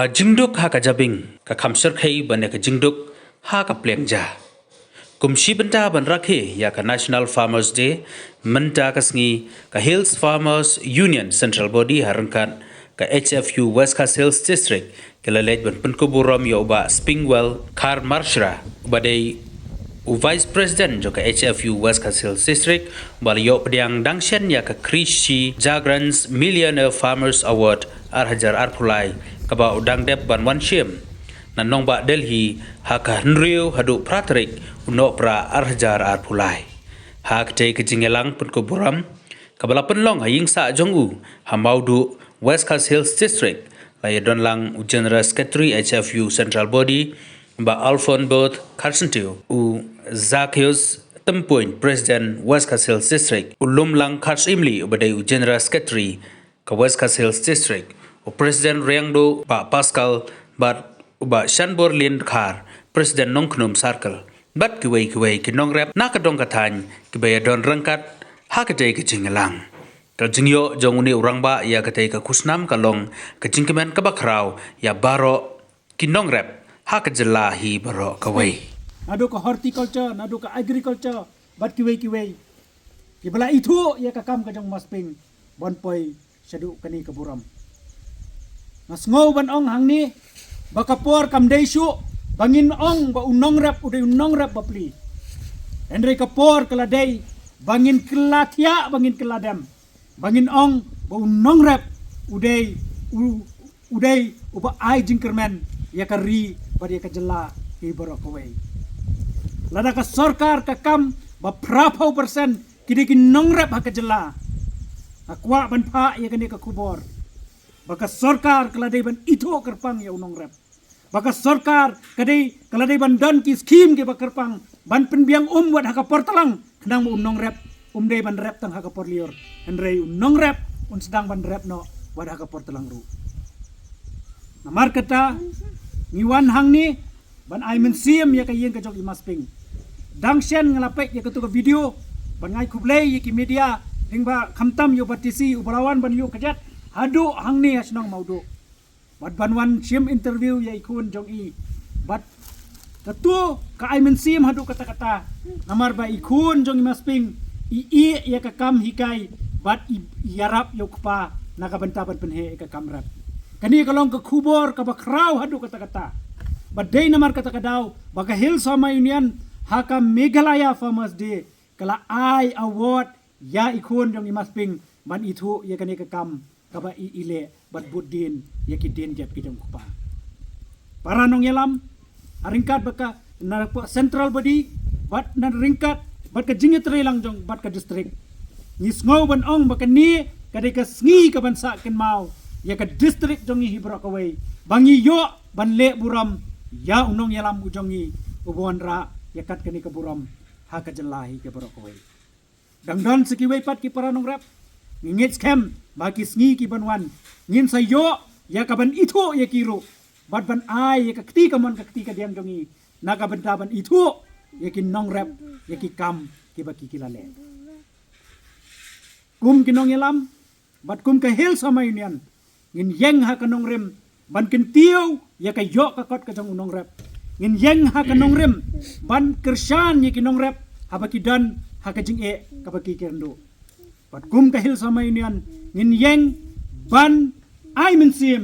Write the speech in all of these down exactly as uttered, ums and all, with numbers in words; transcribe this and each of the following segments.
Ka jingduk ha ka jabieng ka kham shyrkhei ban ïa ka jingduk ha ka pliang ja. Kum shi bynta ban rakhe ïa ka National Farmers Day, mynta ka sngi ka Hills Farmers Union Central Body ha ryngkat ka H F U West Khasi Hills District ki la leit ban pynkup burom ïa u Bah Spingwell Kharmarshra, uba dei u Vice President jong ka H F U West Khasi Hills District, uba la ïoh pdiang dang shen ïa ka Krishi Jagran Millionaire Farmers Award ar hajar arphew lai, kaba u dang dep ban wan shim na nongbah Delhi ha ka hynriew haduh phra tarik u Nohprah ar hajar arphew lai. Ha katei ka jingïalang pynkup burom kaba la pynlong ha ïing sah jong u ha Mawduh, West Khasi Hills District, la ïadon lang u General Secretary H F U Central Body, Bah Alphonse Booth Kharsyntiew, u Zacchaeus Tympuiñ, President, West Khasi Hills District, u Lumlang Kharshimli, uba dei u General Secretary ka West Khasi Hills District, u President Riangdo, Bah Pascal, bad u Bah Shanborlin Dkhar, President Nongkhnum Circle, bad kiwei kiwei ki nongrep na ka dong ka thaiñ kiba ïadon ryngkat ha katei ka jingïalang. Ka jingïoh jong une u rangbah ïa katei ka khusnam ka long ka jingkmen kaba khraw ïa baroh ki nongrep ha ka jylla hi baroh kawei. Naduh ka horticulture, naduh ka agriculture, bad kiwei kiwei kiba la ithuh ïa ka kam ka jong Masping ban poi shaduh kane ka burom. Nga sngew ban ong hangne ba ka por kam dei shuh ba ngin ong ba u nongrep u dei u nongrep bapli. Hynrei ka por ka la dei ba ngin kylla thiah, ba ngin kylla dem, ba ngin ong ba u nongrep u dei u, u dei uba ai jingkyrmen ïa ka ri bad ïa ka jylla hi baroh kawei. Lada ka sorkar ka kam ba phra phew percent ki dei ki nongrep ha ka jylla, nga kwah ban phah ïa kane ka khubor ba ka sorkar ka la dei ban ithuh kyrpang ïa u nongrep. Ba ka sorkar ka dei, ka la dei ban don ki skim kiba kyrpang ban pynbiang um wat ha ka por tlang, khnang ba u nongrep um dei ban rep tang ha ka por lyiur, hynrei u nongrep un sdang ban rep noh wat ha ka por tlang ruh. Namar kata ngi wan hangne ban ai mynsiem ïa ka ïing ka jong i Masping. Dang shen nga la peit ïa katu ka video, ban ai khublei ïa ki media, lyngba khamtam ïa u Bah T C uba la wan ban ïuh kjat haduh hangne ha shnong Mawduh bad ban wan shim interview ïa i khun jong i. Bad katu ka ai mynsiem haduh katta katta, namar ba i khun jong i Masping i ïeh ïa ka kam hikai bad i ïarap ïa u kpa na ka bynta ban pynheh ïa ka kam rep. Kane ka long ka khubor kaba khraw haduh katta katta. Bad dei namar kata ka daw ba ka Hills Farmers Union ha ka Meghalaya Farmers Day ka la ai award ïa i khun jong i Masping ban ithuh ïa kane ka kam kaba i ïeh leh bad bud dien ïa ki dien jep ki jong u kpa. Para nongïalam, ha ryngkat bad ka, na ka Central Body bad na ryngkat bad ka jingïatreilang jong bad ka district, ngi sngew ban ong ba kane ka dei ka sngi kaban sah kynmaw ïa ka district jong ngi hi baroh kawei, ba ngi ïoh ban leh burom ïa u nongïalam u jong ngi uba wanrah ïa kat kane ka burom ha ka jylla hi ka baroh kawei. Dang don sa kiwei pat ki para nongrep. Ngi ngeit skhem ba ki sngi ki ban wan ngin sa ïoh ïa kaban ithuh ïa ki ruh bad ban ai ïa ka kti kamon ka kti kadiang jong ngi na ka bynta ban ithuh ïa ki nongrep ïa ki kam kiba ki ki la leh. Kum ki nongïalam bad kum ka Hills Farmers Union, ngin ïeng ha ka nongrim ban kyntiew ïa ka ïoh ka kot ka jong u nongrep. Ngin ïeng ha ka nongrim ban kyrshan ïa ki nongrep haba ki don ha ka jingeh kaba ki kyrduh. Bad kum ka Hills Farmers Union, ngin ïeng ban ai mynsiem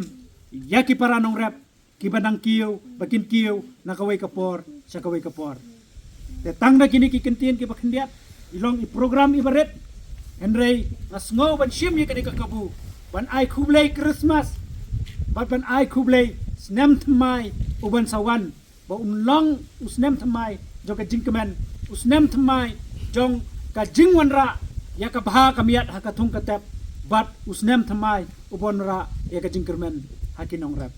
ïa ki para nongrep kiba nang kiew ba kin kiew na kawei ka por sha kawei ka por. Te tang da kine ki kyntien kiba khyndiat, i long i program iba rit, hynrei nga sngew ban shim ïa kane ka kabu ban ai khublei Christmas bad ban ai khublei snem thymmai uban sa wan, ba un long u snem thymmai jong ka jingkmen, u snem thymmai jong ka jingwanrah ïa ka bha ka miat ha ka thung ka tep, bad u snem thymmai uban wanrah ïa ka jingkyrmen ha ki nongrep.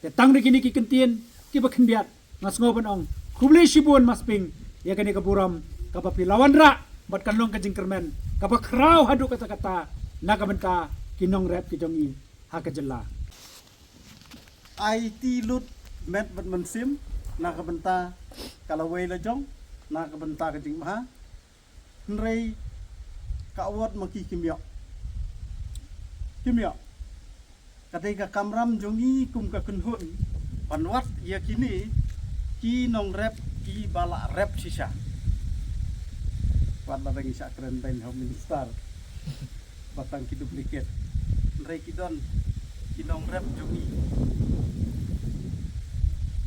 Te tang da kine ki kyntien kiba khyndiat, nga sngew ban ong khublei shibun Masping ïa kane ka burom kaba phi la wanrah bad kan long ka jingkyrmen kaba khraw haduh katta katta na ka bynta ki nongrep ki jong ngi ha ka jylla. Aiti lut met bad mynsiem na ka bynta ka lawei lajong, na ka bynta ka jingbha. Hynrei ka award ma ki kim ïoh. Kim ïoh. Ka dei ka kamram jong ngi kum ka kynhun ban wad ïa kine ki nongrep kiba la rep shisha. Wat la dang sha kren dang ha minister ba tang ki duplicate. Hynrei ki don ki nongrep jong ngi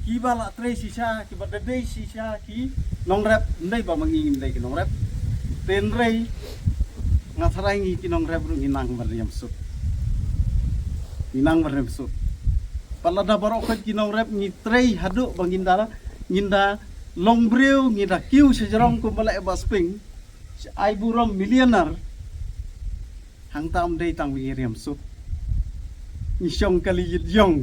kiba la trei shisha, kiba da dei shisha ki nongrep, ym dei ba ma ngi ngim dei ki nongrep. Te hynrei nga tharai ngi ki nongrep ruh ngi nang ban riam sut. Ngi nang ban riam sut. Pat lada baroh khoit ki nongrep ngi trei haduh ba ngin da, ngin da long briew, ngin da kiew sha jrong kumba leh Bah Spring, ai burom millionaire. Hangta ym dei tang ba ngi riam sut, ngi shong kali ïit ïong.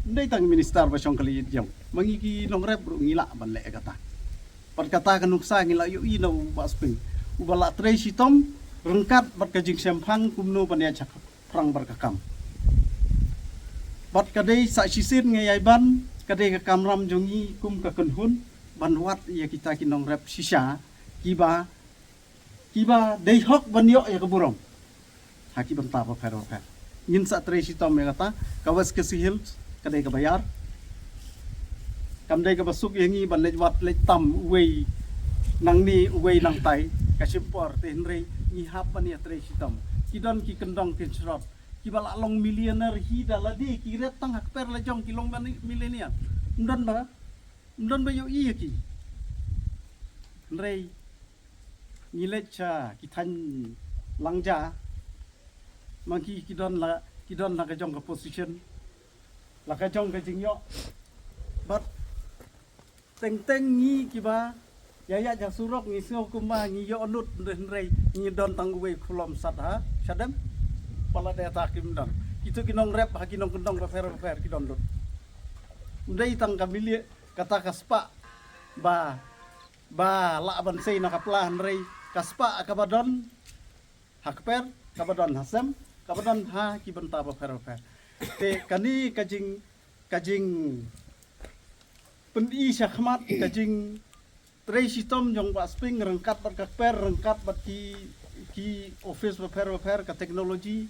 Ym dei tang minister ba shong kali ïit ïong, ma ngi ki nongrep ruh ngi lah ban leh kata. Bad kata ka nuksa ngi la ïohi na u Bah Spring, uba la trei shitom ryngkat bad ka jingshemphang kumno ban ïaid shaphrang bad ka kam. Bad ka dei sa shisien nga ïai ban, ka dei ka kamram jong ngi kum ka kynhun ban wad ïa kita ki nongrep shisha kiba, kiba dei hok ban ïoh ïa ka burom ha ki bynta bapher bapher. Ngin sa trei shitom ïa kata. Ka West Khasi Hills ka dei kaba ïar, kam dei kaba suk ïa ngi ban leit wad leit tam uwei nangne uwei nangtai, ka shim por. Te hynrei ngi hap ban ïa trei shitom. Ki don ki kyndong kynshrot kiba la long millionaire hi da lade, ki rep tang ha kper la jong ki long ban millionaire. Ym don ba, ym don ba ïohi ïa ki. Hynrei ngi leit sha ki thaiñ langja, ma ki, ki don la, ki don la ka jong ka position, la ka jong ka jingïoh. Bad teng teng ngi kiba ïaid ïaid ha surok ngi sngew kumba ngi ïoh lut, hynrei ngi don tang uwei khulom sat ha shadem. Pat lada ta kim don, kito ki nongrep ha ki nongkyndong bapher bapher ki don lut. Ym dei tang ka milie, kata ka spah ba, ba lah ban sei na ka pla, hynrei ka spah kaba don ha kper, kaba don ha sem, kaba don ha ki bynta bapher bapher. Te kane ka jing, ka jing pyni shakhmat, ka jingtrei shitom jong Bah Spring ryngkat bad ka kper, ryngkat bad ki, ki office bapher bapher, ka technology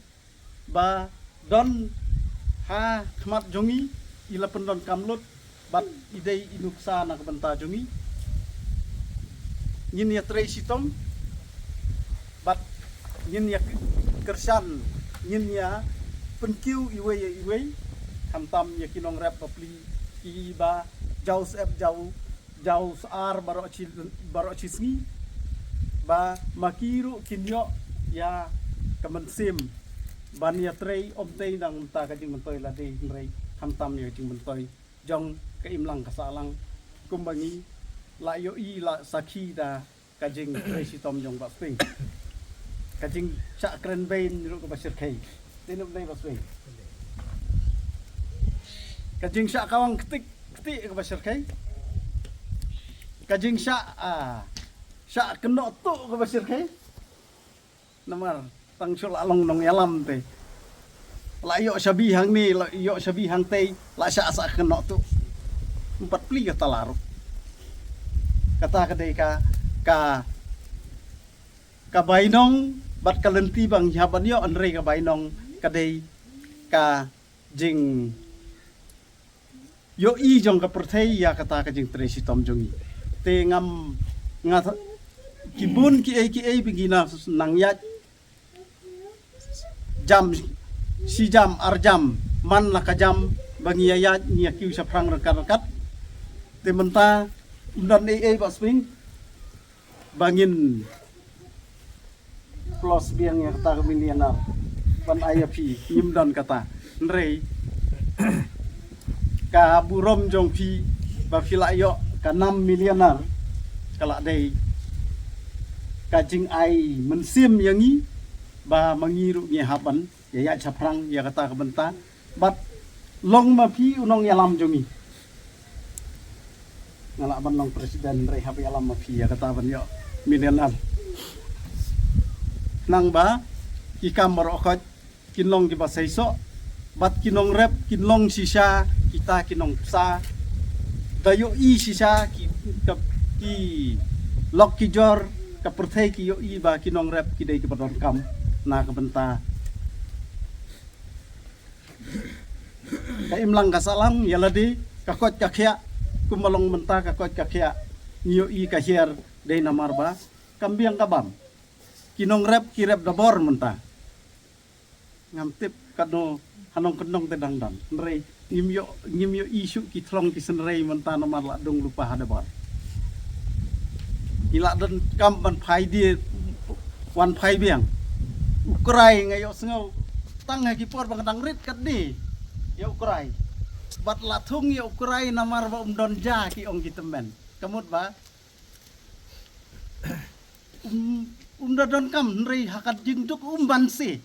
ba don ha khmat jong ngi, i la pyndonkam lut bad i dei i nuksa na ka bynta jong ngi. Ngin ïa trei shitom bad ngin ïa kyrshan, ngin ïa pynkiew iwei ïa iwei, khamtam ïa ki nongrep bapli, kiba jaw syep jaw, jaw sar baroh shi, baroh shi sngi, ba ma ki ruh kin ïoh ïa ka mynsiem ban ïa trei, ym tei na ka bynta ka jingmyntoi lade, hynrei khamtam ïa ka jingmyntoi jong ka imlang ka sahlang, kumba ngi la ïohi la sakhi da ka jingtrei shitom jong Bah Spring. Ka jingshah kren bein ruh kaba shyrkhei. Te ym dei Bah Spring. Ka jingshah kawang ktik ktik kaba shyrkhei. Ka jingshah, ah, shah kynnoh tuh kaba shyrkhei. Namar tang shu la long nongïalam te, la ïoh shabi hangne, la ïoh shabi hangtei, la shah sa kynnoh tuh. Ym pat plie kata la ruh. Kata ka dei ka, ka, ka bainong bad ka lynti ba ngi hap ban ïoh, hynrei ka bainong ka dei ka jing ïohi jong ka pyrthei ïa kata ka jingtrei shitom jong ngi. Te ngam, nga tha-, ki bun kiei kiei ba ngi nang ïaid jam, shi jam, ar jam, man la ka jam ba ngi ïa ïaid, ngi ïa kiew shaphrang ryngkat ryngkat. Te mynta ym don ei ei Bah Spring ba ngin plus biang ïa kata ka millionaire ban ai ïa phi, ngim don kata. Hynrei ka burom jong phi ba phi la ïoh ka nam millionaire, ka la dei ka jingai mynsiem ïa ngi ba ma ngi ruh ngi hap ban ïa ïaid shaphrang ïa kata ka bynta. Bad long ma phi u nongïalam jong ngi. Nga lah ban long president, hynrei hap ïalam ma phi ïa kata ban ïoh millionaire. Nang ba ki kam baroh khoit kin long kiba seisoh, bad ki nongrep kin long shisha kita ki nongpysa. Da ïohi shisha ki, ka, ki lok ki jor, ka pyrthei ki ïohi ba ki nongrep ki dei kiba donkam na ka bynta Ka imlang ka sahlang, ïa lade, ka koit ka khiah, kumba long mynta ka koit ka khiah, ngi ïohi ka hiar, dei namar ba kam biang ka bam. Ki nongrep, ki rep da bor mynta. Ngam tip katno, ha nongkyndong te dang don. Hynrei, ngim ïoh, ngim ïohi shuh ki thlong ki synrei mynta namar la dung lypa ha da bor. Ngi la donkam ban phai die, wan phai biang. U Krai nga ïohsngew, tang ha ki por ba nga dang rit katne ïa U Krai. Bad la thung ïa U Krai namar ba um don ja, ki ong ki tymmen. Ka mut ba um, um da donkam, hynrei ha ka jingduk um banse.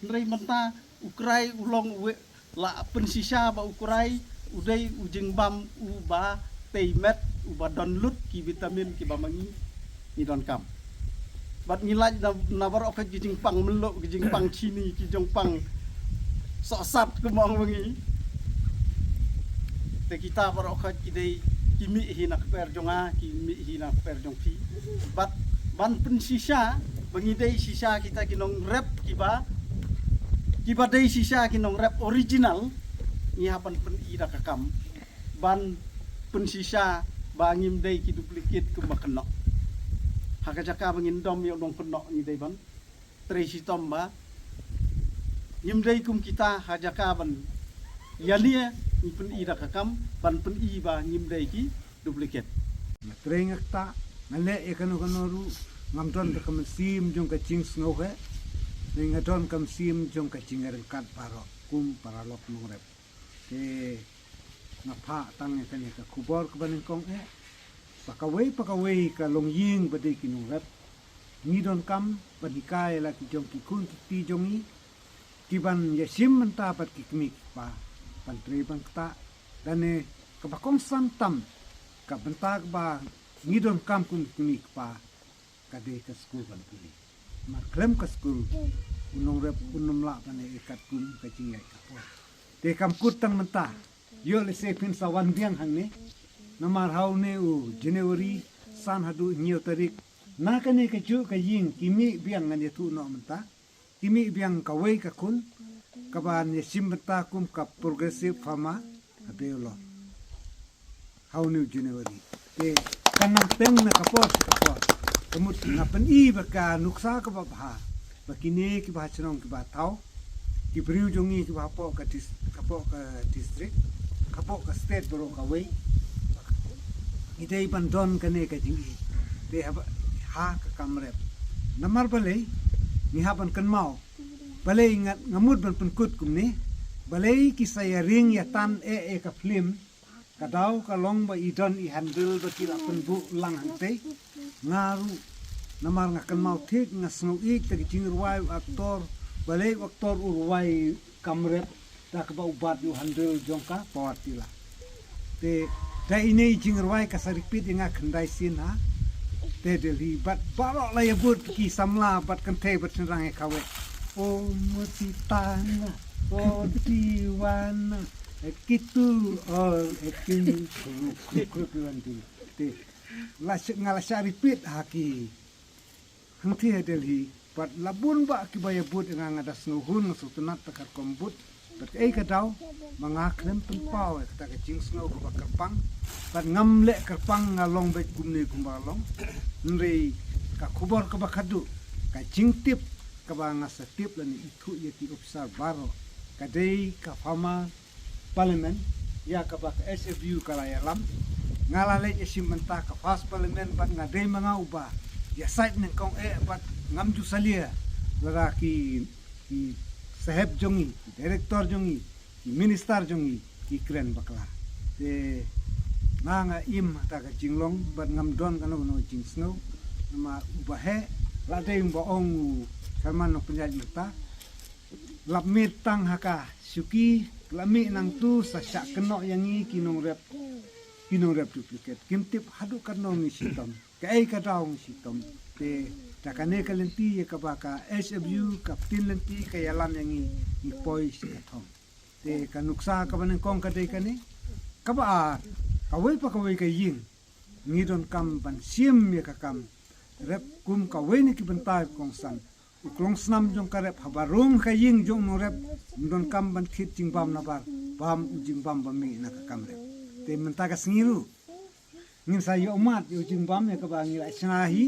Hynrei mynta U Krai u long uwei, la pynshisha ba U Krai u dei u jingbam uba tei met, uba don lut ki vitamin kiba ma ngi ngi donkam. Bad ngi lait na, na baroh ka, ki jingpang mluh, ki jingpang chini, ki jingpang sohsat, kumba ong ba ngi. Te kita baroh ka ki dei, ki mih hi na kper jong nga, ki mih hi na kper jong phi. Bad ban pynshisha ba ngi dei shisha kita ki nongrep kiba, kiba dei shisha ki nongrep original, ngi hap ban pyni da ka kam ban pynshisha ba ngim dei ki duplicate kumba kynnoh. Ha ka jaka ba ngin dom ïa u nongkynnoh, ngi dei ban trei shitom ba ngim dei kum kita, ha jaka ban ïa ne ngi pyni da ka kam ban pyni ba ngim dei ki duplicate. Nga trei nga ktah, nga leh ïa kano kano ruh, ngam don da ka mynsiem jong ka jingsngew heh, ne nga don ka mynsiem jong ka jingïaryngkat baroh kum paralok nongrep. Te nga phah tang ïa kane ka khubor kaba nyngkong eh, ba kawei pa kawei ka longïing ba dei ki nongrep, ngi donkam ban hikai ïa la ki jong ki khun ki kti jong ngi, ki ban ïashim bynta bad ki kmie ki kpa, ban trei ban ktah. Lane kaba kongsan tam, ka bynta kaba ngi donkam kum ki kmie ki kpa, ka dei ka skul ban pule. Namar khlem ka skul, u nongrep un ym lah ban ïaid katkum ka jingïaid ka por. Te kam kut tang mynta, ïoh lehse phin sa wan biang hangne. Namar ha une u January, san haduh hynñiew tarik, na kane kajuh ka ïing ki mih biang, ngan ïathuh noh mynta. Ki mih biang kawei ka khun, kaban ïashim bynta kum ka progressive farmer ha Bangalore ha une u January. Te kan nang teng na ka por sha ka por. Ka mut nga pyni ba ka nuksa kaba bha, ba kine kiba ha shnong kiba thaw, ki briew jong ngi kiba hapoh ka dis-, hapoh ka district, hapoh ka state baroh kawei, ngi dei ban don kane ka jingïeit. Te haba, ha ka kam rep. Namar balei, ngi hap ban kynmaw. Balei nga, nga mut ban pynkut kumne. Balei ki sa ïaring ïatan eh eh ka film. Ka daw ka long ba i don i handle ba ki la pynbuh lang hangtei. Nga ruh, namar nga kynmaw thik, nga sngew ïeit da ki jingrwai u actor, balei u actor u rwai kam rep da kaba u bat ïa u handle jong ka power tiller. Te da ine i jingrwai ka sa repeat ïa nga khyndai sien ha te Delhi, bad baroh la ïabud ki samla bad kynthei bad shynrang ïa ka wei. O mutitana, o diwana, eh, kitu, oh, eh, kini, kru, kru, kru, kru, kru, kru. Te la sha-, nga la shah repeat ha ki hangtei ha Delhi, bad la bun bah kiba ïabud ïa nga, nga da sngewhun, nga sngewtynnat da ka rukom bud. Bad kaei ka daw ba nga khlem pynpaw ïa kata ka jingsngew kaba kyrpang. Bad ngam leh kyrpang, nga long beit kumne kumba long. Hynrei ka khubor kaba khadduh, ka jingtip kaba nga sa tip lane ithuh ïa ki ophisar baroh, ka dei ka farmer parliament, ïa kaba ka H F U ka la ïalam. Nga la leit ïashim bynta ka first parliament bad nga dei ma nga uba ïasaid nyngkong eh bad ngam ju salia. Lada ki, ki sahep jong ngi, ki director jong ngi, ki minister jong ngi ki kren bakla. Te nga, nga im ha kata ka jinglong bad ngam don kano kano jingsngew. Namar uba heh, la dei uba ong u chairman nongpynïaid mynta, lap mih tang ha ka shuki, la mih nangtu sa shah kynnoh ïa ngi ki nongrep, ki nongrep duplicate. Kim tip haduh katno ngi shitom, kaei ka daw ngi shitom. Te da kane ka lynti ïa kaba ka H F U, ka ktien lynti ka ïalam ïa ngi, ngi poi sha ka thong. Te ka nuksa kaba nyngkong ka dei kane. Kaba ar, kawei pa kawei ka ïing, ngi donkam ban shim ïa ka kam rep kum kawei na ki bynta kongsan. U klongsnam jong ka rep, haba rung ka ïing jong u nongrep, ngi donkam ban thied jingbam nabar. bam u jingbam ba mih na ka kamrep. Te mynta ka sngi ruh ngin sa ïoh mad ïa u jingbam ïa kaba ngi la shna hi,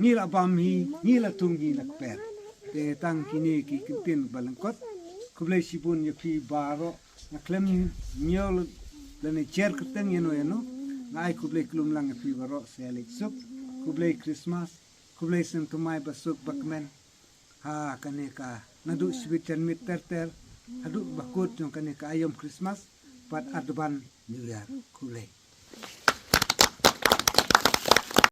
ngi la bam hi, ngi la tung hi na kper. Te tang kine ki kyntien ba lyngkot. Khublei shibun ïa phi baroh. Nga khlem ñiew lane jer kyrteng ïano ïano. Nga ai khublei khlem lang ïa phi baroh, sa ïaleit suk. Khublei Christmas. Khublei snem thymmai ba suk ba kmen ha kane ka naduh shibit janmiet ter ter haduh ba kut jong kane ka aïom Christmas bad advance New Year. Khublei.